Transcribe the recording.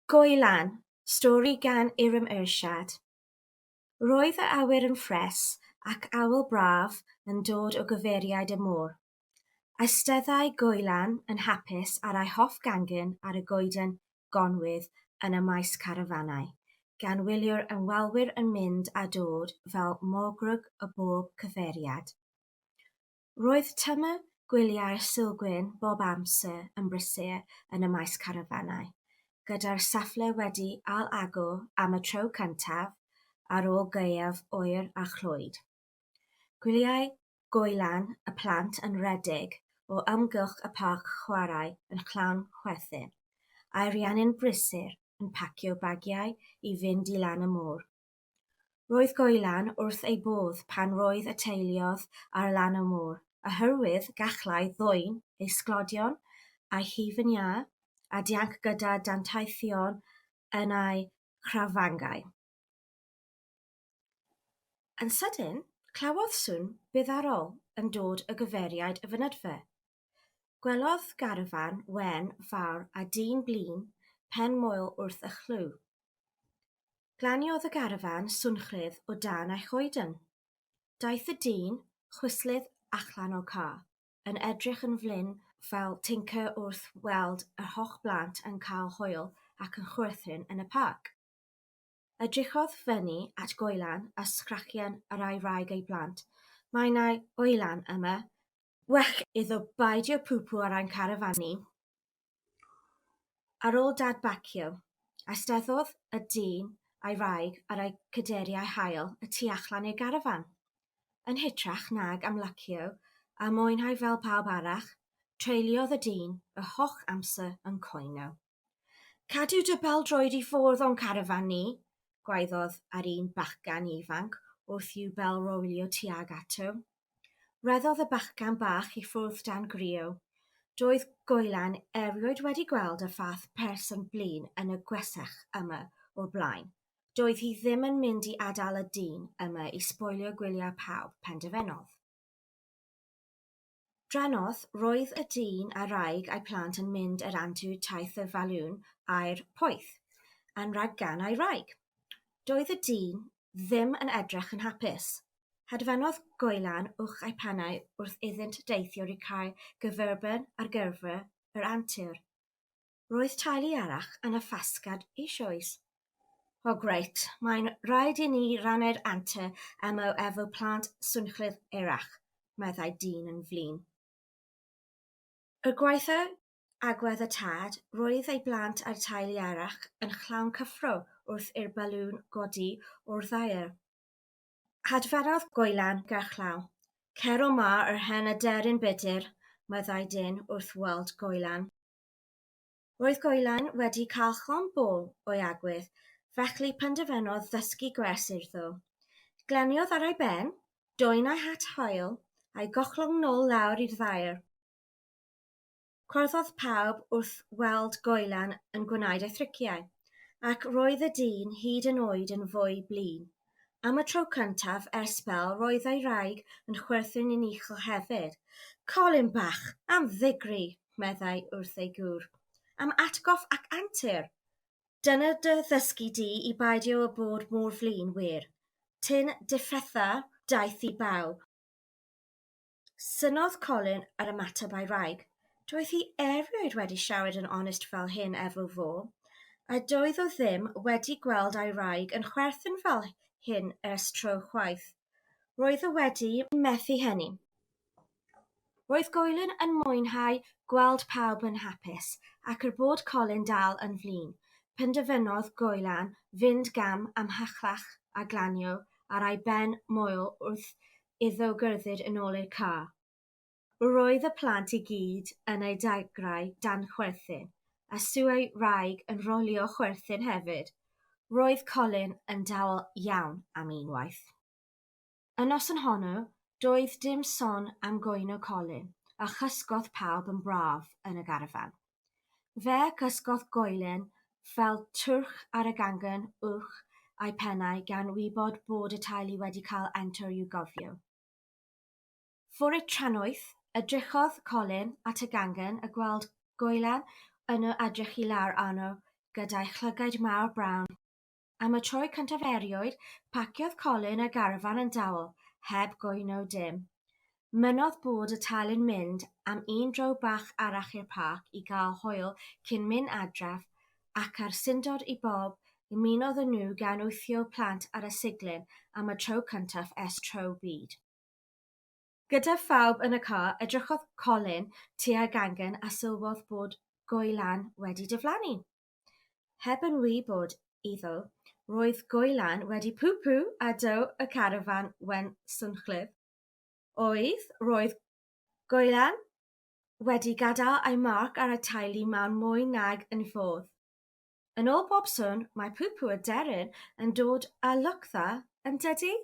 Goelan, stori gan Iram Irshad. Roedd yr awyr yn ffres ac awel braf yn dod o gyfeiriad y môr. Eisteddai Goelan yn hapus ar ei hoff gangen ar y goeden gonwydd yn y maes carafanau, gan wylio'r ymwelwyr yn mynd a dod fel morgrug o bob cyfeiriad. Roedd tymor gwyliau'r Sulgwyn bob amser yn brysur yn y maes carafanau, gyda'r safle wedi ail-agor am y tro cyntaf ar ôl gaeaf oer a chlwyd. Gwyliai Goelan y plant yn rhedeg o amgylch y parc chwarae yn llawn chwerthin, a'i rhieni'n brysur yn pacio bagiau i fynd i lan y môr. Roedd Goelan wrth ei bodd pan roedd y teuluoedd ar lan y môr, oherwydd gallai ddwyn ei sglodion a'i hufen iâ a dianc gyda danteithion yn ei chrafangau. Yn sydyn, clywodd sŵn byddarol yn dod o gyfeiriad y fynedfa. Gwelodd garafán wen fawr a dyn blin pen moel wrth y llyw. Glaniodd y garafán swnllyd o dan ei choeden. Daeth y dyn chwyslyd allan o'r car, yn edrych yn flin fel tincer wrth weld yr holl blant yn cael hwyl ac yn chwerthin yn y parc. Edrychodd fyny at Goelan a sgrechian ar ei wraig a'i blant, Mae 'na oelan yma, well iddo beidio pw-pw ar ein carafán ni. Ar ôl dadbacio, eisteddodd y dyn a'i wraig ar eu cadeiriau haul y tu allan i'r garafán. Yn hytrach nag ymlacio a mwynhau fel pawb arall, treuliodd y dyn yr holl amser yn cwyno. Cadw dy bêl-droed i ffwrdd o'n carafán ni! gwaeddodd ar un bachgen ifanc wrth i'w bêl rowlio tuag ato. Rheddodd y bachgen bach i ffwrdd dan grio. Doedd Goelan erioed wedi gweld y fath person blin yn y gwesech yma o'r blaen. Doedd hi ddim yn mynd i adael y dyn yma i sboilio gwyliau pawb, penderfynodd. Drannoeth, roedd y dyn a'r wraig a'i plant yn mynd ar antur taith y falŵn aer poeth, anrheg gan ei wraig. Doedd y dyn ddim yn edrych yn hapus. Hedfanodd goelan uwch eu pennau wrth iddynt deithio i'r cae gyferbyn ar gyfer yr antur. Roedd teulu arall yn y ffasgad eisoes. O grêt, mae'n rhaid i ni rannu'r antur yma efo plant swnllyd eraill, meddai dyn yn flin. Er gwaetha agwedd y tad, roedd ei blant a'r teulu arall yn llawn cyffro wrth i'r balŵn godi o'r ddaear. Hadfanodd goelan gerllaw. Cer o 'ma, yr hen aderyn budr, meddai dyn wrth weld goelan. Roedd goelan wedi cael llond bol o'i agwedd, felly penderfynodd ddysgu gwers iddo. Glaniodd ar ei ben, dwyn ei hat haul, a'i gollwng nôl lawr i'r ddaear. Chwarddodd pawb wrth weld Goelan yn gwneud ei thriciau, ac roedd y dyn hyd yn oed yn fwy blin. Am y tro cyntaf ers sbel roedd ei wraig yn chwerthin yn uchel hefyd. Colin bach, am ddigri! meddai wrth ei gŵr. Am atgof ac antur! Dyna dy ddysgu di i beidio â bod mor flin, wir. Tyn difetha daith i bawb. Synnodd Colin ar ymateb ei wraig. Doedd hi erioed wedi siarad yn onest fel hyn efo fo, a doedd o ddim wedi gweld ei wraig yn chwerthin fel hyn ers tro chwaith. Roedd o wedi methu hynny. Roedd Goelyn yn mwynhau gweld pawb yn hapus, ac er bod Colin dal yn flin, penderfynodd Goelan fynd gam ymhellach a glanio ar ei ben moel wrth iddo gerdded yn ôl i'r car. Roedd y plant i gyd yn eu dagrau dan chwerthin, a Sue ei wraig yn rholio chwerthin hefyd. Roedd Colin yn dawel iawn am unwaith. Y noson honno, doedd dim son am gwyno Colin, a chysgodd pawb yn braf yn y garafán. Fe gysgodd goelen fel twrch ar y gangen uwch eu pennau gan wybod bod y teulu wedi cael antur i'w gofio. Fore trannoeth, edrychodd Colin at y gangen a gweld goelen yno edrych i lawr arno gyda'i llygaid mawr brown. Am y tro cyntaf erioed, paciodd Colin y garafán yn dawel, heb gwyno dim. Mynnodd bod y teulu'n mynd am un dro bach arall i'r parc i gael hwyl cyn mynd adref, ac er syndod i bawb, ymunodd â nhw gan wthio plant ar y siglyn am y tro cyntaf ers tro byd. Gyda phawb yn y car, edrychodd Colin tua'r gangen a sylwodd bod gwylan wedi diflannu. Heb yn wybod iddo, roedd gwylan wedi pw-pw ar do y carafán wen swnllyd. Oedd, roedd gwylan wedi gadael ei marc ar y teulu mewn mwy nag un ffordd. Yn ôl bob sŵn, mae pw-pw aderyn yn dod â lwc dda, yn dydy?